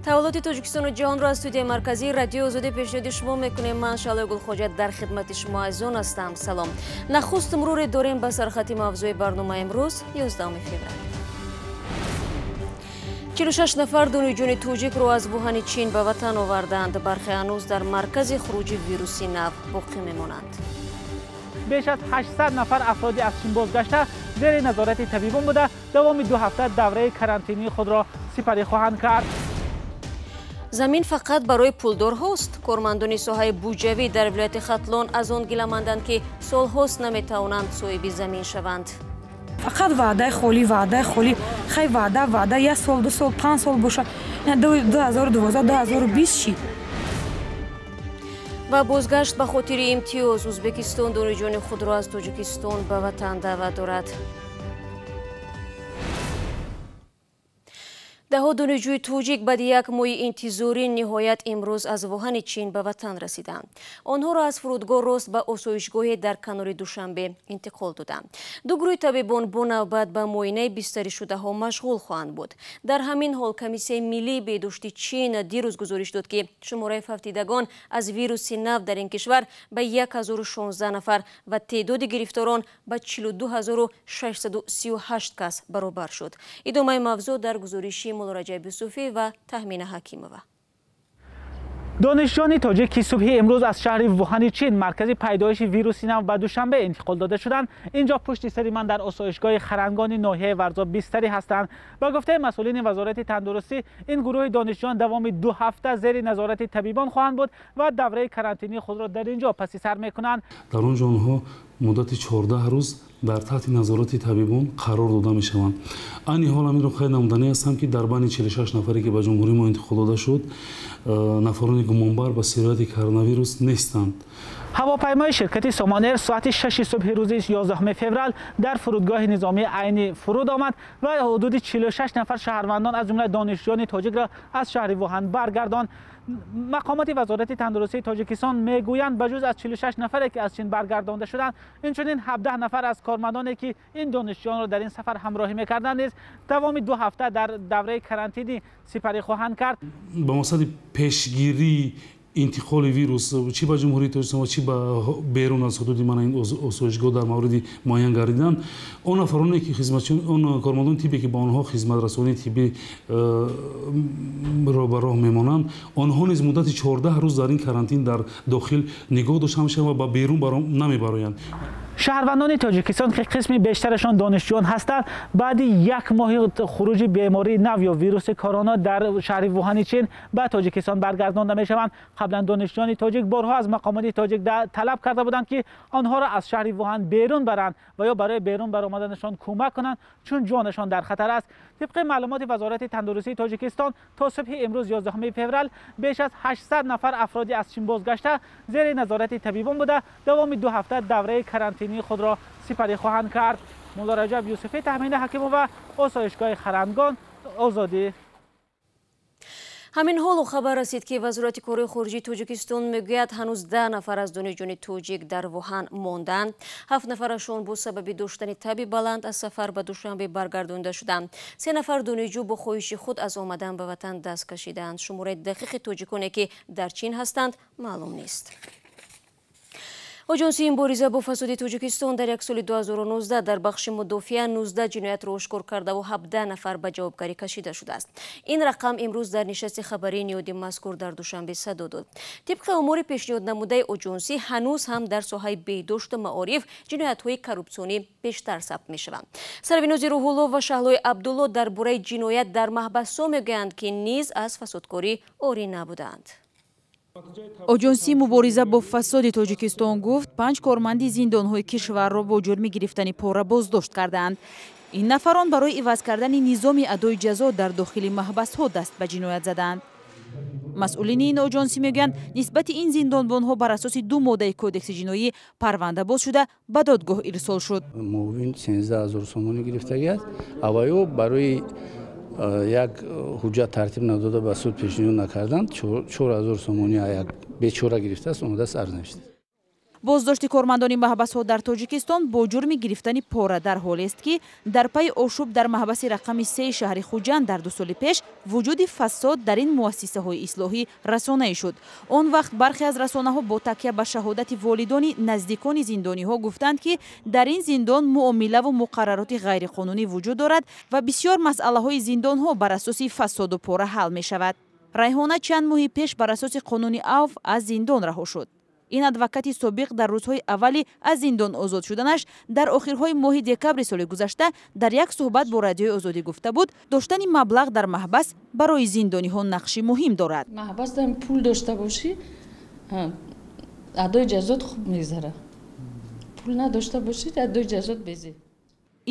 Таваллуди Тоҷикистону ҷаҳонро аз студияи марказии Радиои Озодӣ пешниҳоди шумо мекунем. Ман Шаҳлои Гулхоҷа дар хидмати шумо азизон ҳастам. Салом. Нахуст муруре дорем ба сархати мавзӯи барномаи имрӯз, 11 феврал. 46 нафар донишҷӯёни тоҷикро аз Вуҳани Чин ба ватан оварданд. Бархе ҳанӯз дар маркази хуруҷи вируси нав боқӣ мемонанд. Беш аз 800 нафар афроди аз Чин бозгашта зери назорати табибон буда, давоми 2 ҳафта давраи карантинии худро сипарӣ хоҳанд кард. Замин фақат барои пулдорҳост. Кормандони соҳаи буҷавӣ дар вилояти Хатлон аз он гиламанданд, ки солҳост наметавонанд соҳиби замин шаванд. Фақат ваъдаи холӣ, ваъдаи холӣ. Хай ваъда, ваъда 1 сол, 2 сол, 5 сол боша. 2012, 2020 шид. Ва бозгашт ба хотири имтиёз. Ӯзбекистон донишҷӯёни худро аз Тоҷикистон ба ватан даъват дорад. Даҳо донишҷӯи тоҷик баъди як моҳи интизорӣ ниҳоят имрӯз аз Вуҳани Чин ба ватан расиданд. Онҳоро аз фурудгоҳ рост ба осоишгоҳе дар канори Душанбе интиқол доданд. Ду гурӯҳи табибон бо навбат ба муоинаи бистаришудаҳо машғул хоҳанд буд. Дар ҳамин ҳол Комиссияи миллии беҳдошти Чин дирӯз гузориш дод, ки шумораи фавтидагон аз вируси нав дар ин кишвар ба 1016 нафар ва теъдоди гирифторон ба 42638 кас баробар шуд. Идомаи мавзӯъ дар гузориши Муллораҷаб Юсуфӣ ва Таҳмина Ҳакимова. Донишҷӯёни тоҷик, ки субҳи имрӯз аз шаҳри Вуҳани Чин, маркази пайдоиши вируси нав, ба Душанбе интиқол дода шуданд, инҷо пушти сари ман дар осоишгоҳи Харангони ноҳияи Варзоб бистарӣ ҳастанд. Ба гуфтаи масъулини Вазорати тандурустӣ, ин гурӯҳи донишҷӯён давоми 2 ҳафта зери назорати табибон хоҳанд буд ва давраи карантинии худро дар инҷо паси сар мекунанд. Дар он ҷо онҳо муддати 14 рӯз дар таҳти назорати табибон қарор дода мешаванд. Айни ҳол ҳаминро қайд намуданӣ ҳастам, ки дар байни 46 нафаре, ки ба ҷумҳурии мо интиқол дода шуд, нафарони гумонбар ба сирояти коронавирус нестанд. Ҳавопаймои ширкати Сомон Эйр соати 6 субҳи рӯзи 11 феврал дар фурудгоҳи низомии Айнӣ фуруд омад ва ҳудуди 46 нафар шаҳрвандон, аз ҷумла донишҷӯёни тоҷикро аз шаҳри Вуҳан баргардонд. Мақомоти Вазорати тандурустии Тоҷикистон мегӯянд, ба ҷуз аз 46 нафаре, ки аз Чин баргардонда шуданд, инчунин 17 нафар аз кормандоне, ки ин донишҷӯёнро дар ин сафар ҳамроҳӣ мекарданд, низ давоми 2 ҳафта дар давраи карантинӣ сипарӣ хоҳанд кард. Ба мақсади пешгирии интиқоли вирус чӣ ба Ҷумҳурии Тоҷикистон ва чӣ ба берун аз ҳудуди мана ин осоишгоҳ дар мавриди муайян гардидан, он нафароне ки хизматчиён, он кормандони тиббе, ки ба онҳо хизматрасонии тиббӣ ро ба роҳ мемонанд, онҳо низ муддати 14 рӯз дар ин карантин дар дохил нигоҳ дошта мешаванд ва ба берун намебароянд. Шаҳрвандони Тоҷикистон, ки қисми бештарашон донишҷӯён ҳастанд, баъди як моҳи хуруҷи бемории нав ё вируси корона дар шаҳри Вуҳани Чин ба Тоҷикистон баргардонда мешаванд. Қаблан донишҷӯёни тоҷик борҳо аз мақомоти тоҷик талаб карда буданд, ки онҳоро аз шаҳри Вуҳан берун баранд ва ё барои берун баромаданашон кӯмак кунанд, чун ҷонашон дар хатар аст. Тибқи маълумоти Вазорати тандурустии Тоҷикистон, то субҳи имрӯз 11 феврал беш аз 800 нафар афроди аз Чин бозгашта зери назорати табибон буда, давоми 2 ҳафта давраи карантинии худро сипарӣ хоҳанд кард. Муллораҷаб Юсуфӣ, Таҳмина Ҳакимова, осоишгоҳи Харангон, Озодӣ. Ҳамин ҳоло хабар расид, ки Вазорати корҳои хориҷии Тоҷикистон мегӯяд, ҳанӯз 10 нафар аз донишҷӯёни тоҷик дар Вуҳан монданд. 7 нафарашон бо сабаби доштани таби баланд аз сафар ба Душанбе баргардонда шуданд. 3 нафар донишҷӯ бо хоҳиши худ аз омадан ба ватан даст кашиданд. Шумораи дақиқи тоҷиконе, ки дар Чин ҳастанд, маълум нест. Оҷонсии мубориза бо фасоди Тоҷикистон дар як соли 2019 дар бахши мудофиа 19 ҷиноятро ошкор кардаву 17 нафар ба ҷавобгарӣ кашида шудааст. Ин рақам имрӯз дар нишасти хабарии ниҳоди мазкур дар Душанбе садо дод. Тибқи омори пешниҳод намудаи оҷонсӣ, ҳанӯз ҳам дар соҳаи беҳдошту маориф ҷиноятҳои коррупсионӣ бештар сабт мешаванд. Сарвинози Рӯҳулло ва Шаҳлои Абдулло дар бораи ҷиноят дар маҳбасҳо мегӯянд, ки низ аз фасодкорӣ орӣ набуданд. Оҷонсии мубориза бо фасоди Тоҷикистон гуфт, 5 корманди зиндонҳои кишварро бо ҷурми гирифтани пора боздошт кардаанд. Ин нафарон барои иваз кардани низоми адои ҷазо дар дохили маҳбасҳо даст ба ҷиноят заданд. Масъулини ин оҷонсӣ мегӯянд, нисбати ин зиндонбонҳо бар асоси 2 моддаи кодекси ҷиноӣ парванда боз шуда, ба додгоҳ ирсол шуд. Муовин 13 000 сомонӣ гирифтагӣ аст. Аввало барои як ҳуҷҷат тартиб надода ба суд пешниҳод накарданд, 4000 сомонӣ як бечора гирифтааст, омадааст арз навиштааст. Боздошти кормандони маҳбасҳо дар Тоҷикистон бо ҷурми гирифтани пора дар ҳолест, ки дар пайи ошӯб дар маҳбаси рақами 3 шаҳри Хуҷанд дар 2 соли пеш вуҷуди фасод дар ин муассисаҳои ислоҳӣ расонаӣ шуд. Он вақт бархе аз расонаҳо бо такя ба шаҳодати волидони наздикони зиндониҳо гуфтанд, ки дар ин зиндон муомилаву муқаррароти ғайриқонунӣ вуҷуд дорад ва бисёр масъалаҳои зиндонҳо бар асоси фасоду пора ҳал мешавад. Райҳона чанд моҳи пеш бар асоси қонуни авф аз зиндон раҳо шуд. Ин адвокати собиқ дар рӯзҳои аввали аз зиндон озод шуданаш дар охирҳои моҳи декабри соли гузашта дар як суҳбат бо Радиои Озодӣ гуфта буд, доштани маблағ дар маҳбас барои зиндониҳо нақши муҳим дорад. Маҳбас пул дошта бошӣ, адои ҷазот хуб мегзара. Пул надошта бошӣ, адои ҷазот безӣ.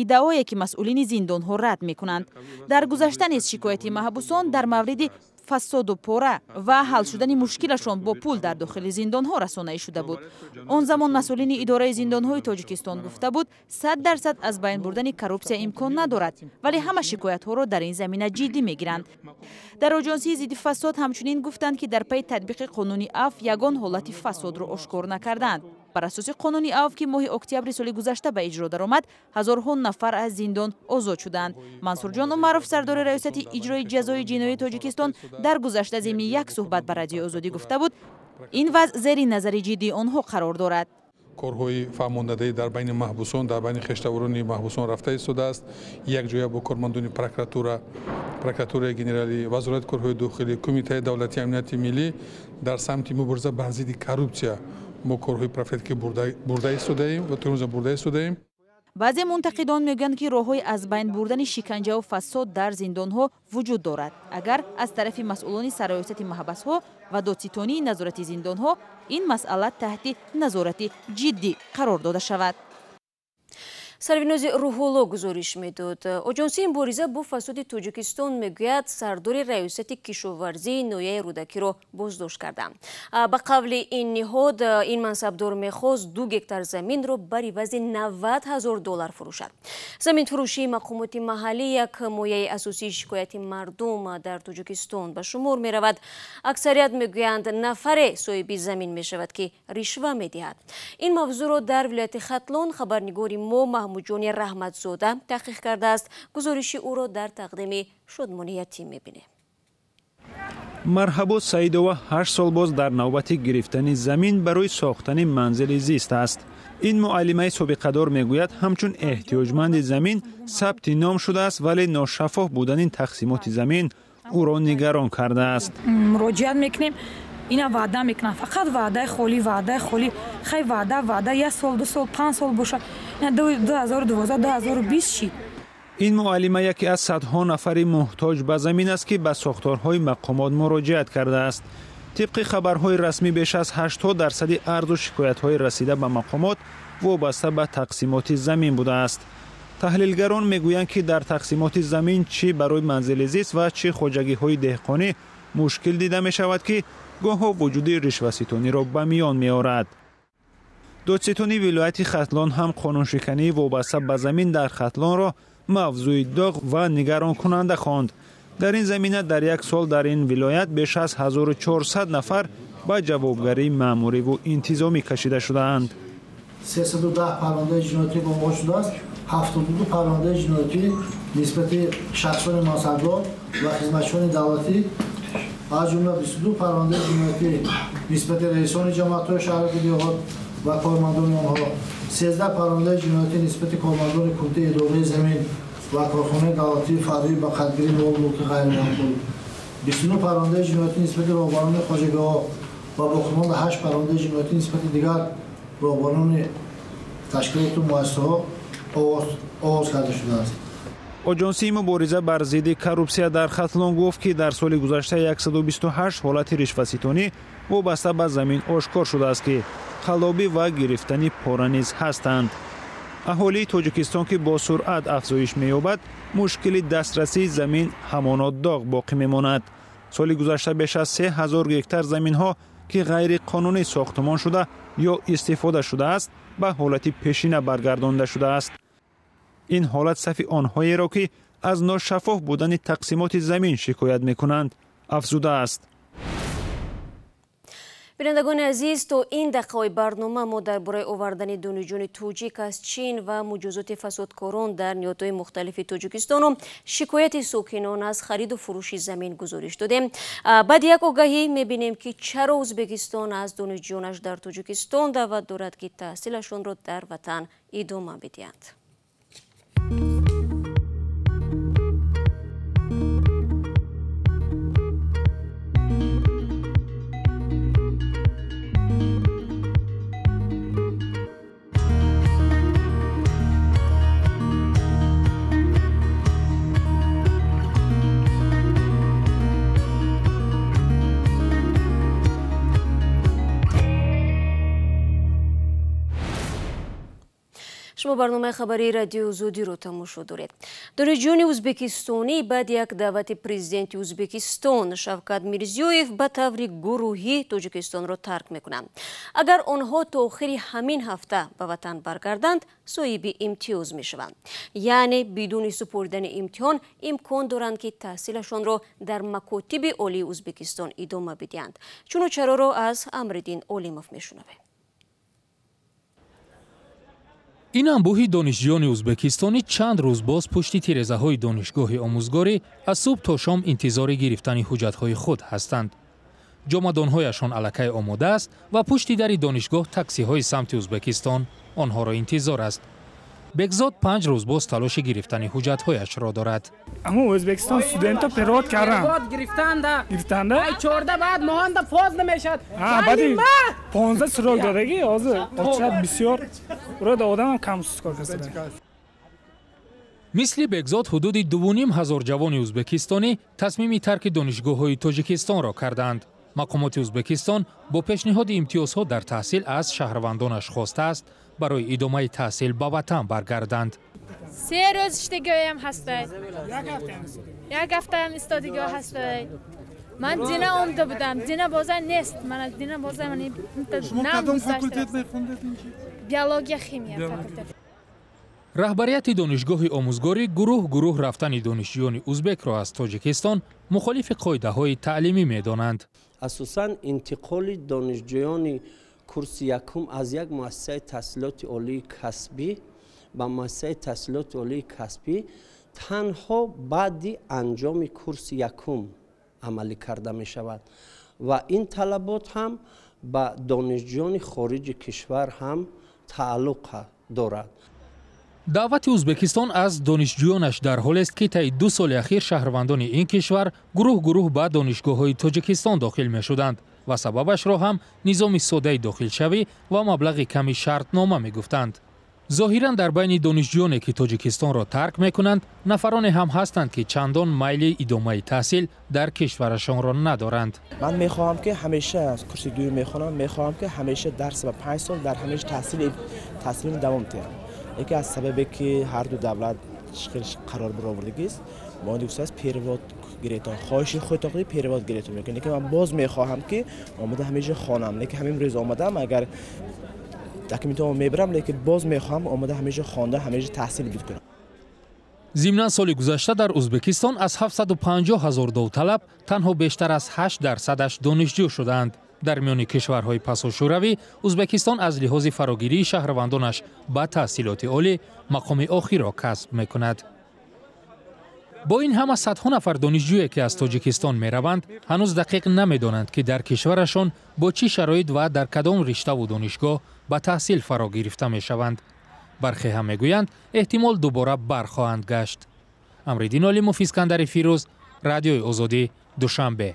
Иддаое ки масъулини зиндонҳо рад мекунанд. Дар гузашта низ шикояти маҳбусон дар мавриди фасоду пора ва ҳал шудани мушкилашон бо пул дар дохили зиндонҳо расонаӣ шуда буд. Он замон масъулини идораи зиндонҳои Тоҷикистон гуфта буд, 100% аз байн бурдани коррупсия имкон надорад, вале ҳама шикоятҳоро дар ин замина ҷиддӣ мегиранд. Дар оҷонсии зидди фасод ҳамчунин гуфтанд, ки дар пайи татбиқи қонуни афв ягон ҳолати фасодро ошкор накарданд. Бар асоси қонуни авф, ки моҳи октябри соли гузашта ба иҷро даромад, ҳазорҳо нафар аз зиндон озод шуданд. Мансурҷон Умаров, сардори раёсати иҷрои ҷазои ҷиноии Тоҷикистон, дар гузашта зимни як суҳбат ба Радиои Озодӣ гуфта буд, ин вазъ зери назари ҷиддии онҳо қарор дорад. Корҳои фаҳмондадае дар байни маҳбусон, дар байни хештаворони маҳбусон рафта истодааст. Якҷоя бо кормандони прокуратураи генералӣ, вазорати корҳои дохилӣ, кумитаи давлатии амнияти миллӣ дар самти мубориза бар зидди коррупсия мо корҳои профилактикӣ бурда истодаем ва то имрӯза бурда истодаем. Баъзе мунтақидон мегӯянд, ки роҳҳои аз байн бурдани шиканҷаву фасод дар зиндонҳо вуҷуд дорад, агар аз тарафи масъулони сарраёсати маҳбасҳо ва додситонии назорати зиндонҳо ин масъала таҳти назорати ҷиддӣ қарор дода шавад. Сарвинози Рӯҳулло гузориш медод. Оҷонсии мубориза бо фасоди Тоҷикистон мегӯяд, сардори раёсати кишоварзии ноҳияи Рӯдакиро боздошт карданд. Ба қавли ин ниҳод, ин мансабдор мехост 2 гектар заминро бар ивази 90 ҳазор доллар фурӯшад. Заминфурӯшии мақомоти маҳаллӣ як мояи асосии шикояти мардум дар Тоҷикистон ба шумор меравад. Аксарият мегӯянд, нафаре соҳиби замин мешавад, ки ришва медиҳад. Ин мавзӯъро дар вилояти Хатлон хабарнигори мо Маҳмудҷони Раҳматзода таҳқиқ кардааст. Гузориши ӯро дар тақдими Шодмони Ятим мебинем. Марҳабо Саидова 8 сол боз дар навбати гирифтани замин барои сохтани манзили зист аст. Ин муаллимаи собиқадор мегӯяд, ҳамчун эҳтиёҷманди замин сабти ном шудааст, вале ношаффоф будани тақсимоти замин ӯро нигарон кардааст. Муроҷиат мекунем, ина ваъда мекунам, фақат ваъдаи холӣ, ваъдаи холӣ. Хай ваъда, ваъда 1 сол, 2 сол, 5 сол боша. 2012, 2020 шид. Ин муаллима яке аз садҳо нафари муҳтоҷ ба замин аст, ки ба сохторҳои мақомот муроҷиат кардааст. Тибқи хабарҳои расмӣ, беш аз 80% арзу шикоятҳои расида ба мақомот вобаста ба тақсимоти замин будааст. Таҳлилгарон мегӯянд, ки дар тақсимоти замин чӣ барои манзили зист ва чӣ хоҷагиҳои деҳқонӣ мушкил дида мешавад, ки гоҳо вуҷуди ришваситониро ба миён меорад. Додситони вилояти Хатлон ҳам қонуншикании вобаста ба замин дар Хатлонро мавзӯи доғ ва нигаронкунанда хонд. Дар ин замина дар як сол дар ин вилоят беш аз 1400 нафар ба ҷавобгарии маъмуриву интизомӣ кашида шудаанд. 310 парвандаи ҷиноятӣ оғоз шудааст. 72 парвандаи ҷиноятӣ нисбати шахсони мансабдор ва хизматчиёни давлатӣ, аз ҷумла 22 парвандаи ҷиноятӣ нисбати раисони ҷамоатҳои шаҳраку деҳот ва кормандони онҳо, 13 парвандаи ҷиноятӣ нисбати кормандони кумитаи идораи замин ва корхонаи давлатии фаръӣ ба қайдгирии молу мулки ғайриманқул, 29 парвандаи ҷиноятӣ нисбати роҳбарони хоҷагиҳо ва боқимонда 8 парвандаи ҷиноятӣ нисбати дигар роҳбарони ташкилоту муассисаҳо оғоз карда шудааст. Оҷонсии мубориза бар зидди коррупсия дар Хатлон гуфт, ки дар соли гузашта 128 ҳолати ришваситонӣ вобаста ба замин ошкор шудааст, ки қаллобӣ ва гирифтани пора низ ҳастанд. Аҳолии Тоҷикистон, ки бо суръат афзоиш меёбад, мушкили дастрасии замин ҳамоно доғ боқӣ мемонад. Соли гузашта беш аз 3000 гектар заминҳо, ки ғайриқонунӣ сохтмон шуда ё истифода шудааст, ба ҳолати пешина баргардонда шудааст. Ин ҳолат сафи онҳоеро, ки аз ношаффоф будани тақсимоти замин шикоят мекунанд, афзудааст. Бинандагони азиз, то ин дақиқаҳои барнома мо дар бораи овардани донишҷӯёни тоҷик аз Чин ва муҷозоти фасодкорон дар ниҳодҳои мухталифи Тоҷикистону шикояти сокинон аз хариду фурӯши замин гузориш додем. Баъди як огаҳӣ мебинем, ки чаро Ӯзбекистон аз донишҷӯёнаш дар Тоҷикистон даъват дорад, ки таҳсилашонро дар ватан идома бидиҳанд. Шумо барномаи хабарии радиои Озодиро тамошо доред. Донишҷӯёни ӯзбекистонӣ баъди як даъвати президенти Ӯзбекистон Шавкат Мирзиёев ба таври гурӯҳӣ Тоҷикистонро тарк мекунанд. Агар онҳо то охири ҳамин ҳафта ба ватан баргарданд, соҳиби имтиёз мешаванд. Яъне бидуни супоридани имтиҳон имкон доранд, ки таҳсилашонро дар макотиби олии Ӯзбекистон идома бидиҳанд. Чуну чароро аз Амриддин Олимов мешунавем. Ин анбӯҳи донишҷӯёни ӯзбекистонӣ чанд рӯз боз пушти тирезаҳои донишгоҳи омӯзгорӣ аз субҳ то шом интизори гирифтани ҳуҷҷатҳои худ ҳастанд. Ҷомадонҳояшон аллакай омода аст ва пушти дари донишгоҳ таксиҳои самти Ӯзбекистон онҳоро интизор аст. Бекзод 5 рӯз боз талоши гирифтани ҳуҷҷатҳояшро дорад. Аммо Ӯзбекистон студентро перевод карданд. Гирифтанда. 14 баъд моҳанда поз намешад. Баъди 15 срок додагӣ, ҳозир очад бисёр урода одамам кам кор кардааст. Мисли Бекзод ҳудуди 2500 ҷавони ӯзбекистонӣ тасмими тарки донишгоҳҳои Тоҷикистонро кардаанд. Мақомоти Ӯзбекистон бо пешниҳоди имтиёзҳо дар таҳсил аз шаҳрвандонаш хостааст барои идомаи таҳсил ба ватан баргарданд. 3 рӯз иштигоям ҳастай. Як ҳафтаам истодигоҳ ҳастай. Ман дина омда будам. Дина боза нест. Ман дина боза ман кадом факултет мехондед инҷи? Биология, химия факултет. Раҳбарияти донишгоҳи омӯзгорӣ гурӯҳ гурӯҳ рафтани донишҷӯёни ӯзбекро аз Тоҷикистон мухолифи қоидаҳои таълимӣ медонанд. Асосан интиқоли донишҷӯёни курси якум аз як муассисаи таҳсилоти олии касбӣ ба муассисаи таҳсилоти олии касбӣ танҳо баъди анҷоми курси якум амалӣ карда мешавад ва ин талабот ҳам ба донишҷӯёни хориҷи кишвар ҳам тааллуқ дорад. Даъвати Ӯзбекистон аз донишҷӯёнаш дар ҳолест, ки таи 2 соли ахир шаҳрвандони ин кишвар гурӯҳ гурӯҳ ба донишгоҳҳои Тоҷикистон дохил мешуданд ва сабабашро ҳам низоми содаи дохилшавӣ ва маблағи ками шартнома мегуфтанд. Зоҳиран дар байни донишҷӯёне, ки Тоҷикистонро тарк мекунанд, нафароне ҳам ҳастанд, ки чандон майли идомаи таҳсил дар кишварашонро надоранд. Ман мехоҳам, ки ҳамеша курси дуюм мехонам, мехоҳам, ки ҳамеша дарс ба 5 сол дар ҳамеша таҳсилим давом диҳам. Яке аз сабабе, ки ҳар ду давлат қарор баровардагист, мо дигар перевод гирифтан, хоҳиши худтон перевод гирифтан мекунем. Лекин ман боз мехоҳам, ки омада ҳамеша хонам. Лекин ҳамин рӯз омадам, агар документҳоро мебарам, лекин боз мехоҳам омада ҳамеша хонда, ҳамеша таҳсил бикунам. Зимнан соли гузашта дар Ӯзбекистон аз 750 000 довталаб танҳо бештар аз 8%-аш донишҷӯ шудаанд. Дар миёни кишварҳои пасошӯравӣ Ӯзбекистон аз лиҳози фарогирии шаҳрвандонаш ба таҳсилоти олӣ мақоми охирро касб мекунад. Бо ин ҳама садҳо нафар донишҷӯе, ки аз Тоҷикистон мераванд, ҳанӯз дақиқ намедонанд, ки дар кишварашон бо чӣ шароит ва дар кадом риштаву донишгоҳ ба таҳсил фаро гирифта мешаванд. Бархе ҳам мегӯянд, эҳтимол дубора бархоҳанд гашт. Амриддин Олимов, Искандари Фирӯз, Радиои Озодӣ, Душанбе.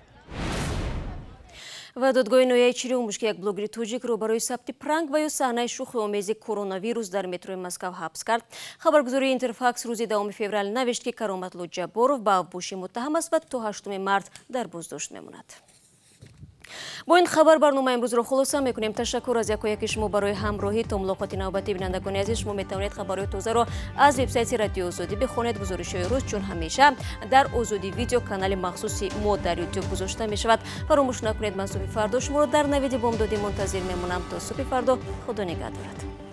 Ва додгоҳи ноҳияи Чирёмуш, ки як блогери тоҷикро барои сабти пранк ва ё саҳнаи шӯхиомези коронавирус дар метрои Москав ҳабс кард. Хабаргузории Интерфакс рӯзи 10 феврал навишт, ки Кароматлу Ҷабборов ба авбошӣ муттаҳам аст ва то 8 март дар боздошт мемонад. Бо ин хабар барномаи имрӯзро хулоса мекунем. Ташаккур аз якояки шумо барои ҳамроҳӣ. То мулоқоти навбатӣ, бинандагони азиз, шумо метавонед хабарҳои тозаро аз вебсайти Радиои Озодӣ бихонед. Гузоришҳои рӯз чун ҳамеша дар Озодӣ видео канали махсуси мо дар Ютуб гузошта мешавад. Фаромӯш накунед, ман субҳи фардо шуморо дар навиди бомдодӣ мунтазир мемонам. То субҳи фардо, Худо нигаҳдорад.